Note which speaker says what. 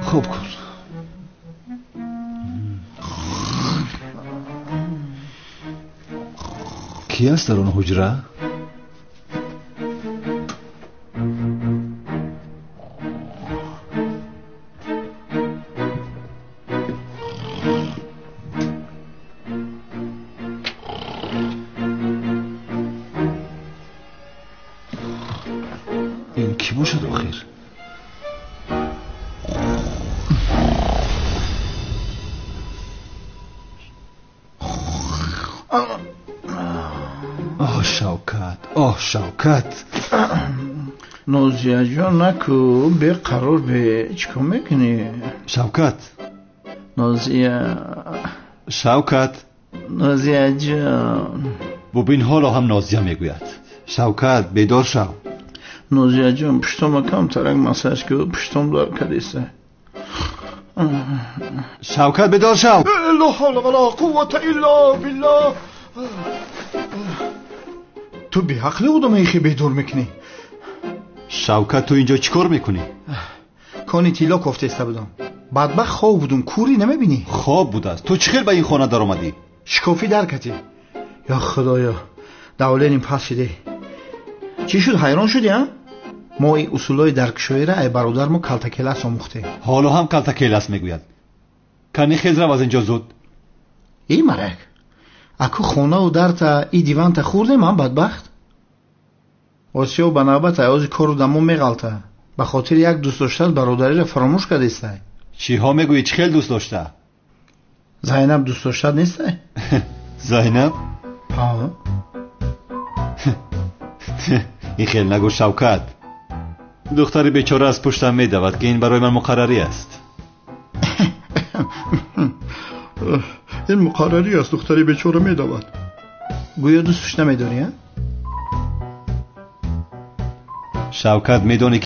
Speaker 1: Хоб кун. Кӣ аст дар он ҳуҷра? Ин кӣ бошад охир? Оҳ, Шавкат, оҳ, Шавкат.
Speaker 2: Нозияҷон, наку, беқарор бе, чӣ кор мекунӣ?
Speaker 1: Шавкат.
Speaker 2: Нозия.
Speaker 1: Шавкат.
Speaker 2: Нозияҷон.
Speaker 1: Бубин, ҳоло ҳам Нозия мегӯяд. Шавкат, бедор шав.
Speaker 2: Нозияҷон, пуштома камтарак массаж ку, пуштом дар кадиса.
Speaker 1: Шавкат, бедор шав.
Speaker 2: Ла ҳавла вала қуввата илла биллаҳ. Ту беақли одама ихи бедор мекунӣ.
Speaker 1: Шавкат, ту инҷо чӣ кор мекунӣ?
Speaker 2: Кони тилло кофтеста будам. Бадбахт хоб будум, кӯрӣ намебинӣ?
Speaker 1: Хоб будааст. Ту чӣ хел ба ин хона даромадӣ?
Speaker 2: Шикофӣ дар катӣ. Ё худоё, давленим пас шиде. Чӣ шуд, ҳайрон шудӣ, а? Мо ин усулҳои даркшоира ай бародармо калтакелас омӯхтем.
Speaker 1: Ҳоло ҳам калтакелас мегӯяд. Кани хез рав аз инҷо зуд.
Speaker 2: Эй марак, аку хонаву дарта и диванта хӯрдем, а бадбахт? Осиё ба навбат аёзи кору дамо меғалта. Ба хотири як дӯст доштат бародариро фаромӯш кардестай.
Speaker 1: Чиҳо мегӯӣ? Чӣ хел дӯст дошта?
Speaker 2: Зайнаб дӯст доштат нестай?
Speaker 1: Зайнаб?
Speaker 2: Ҳа.
Speaker 1: Ин хел нагӯ, Шавкат. Духтари бечора аз пуштам медавад, ки ин барои ман муқаррарӣ аст.
Speaker 2: Ин муқаррарӣ аст, духтари бечора медавад. Гӯё дӯстш намедорӣ, а?
Speaker 1: Шавкат, медонӣ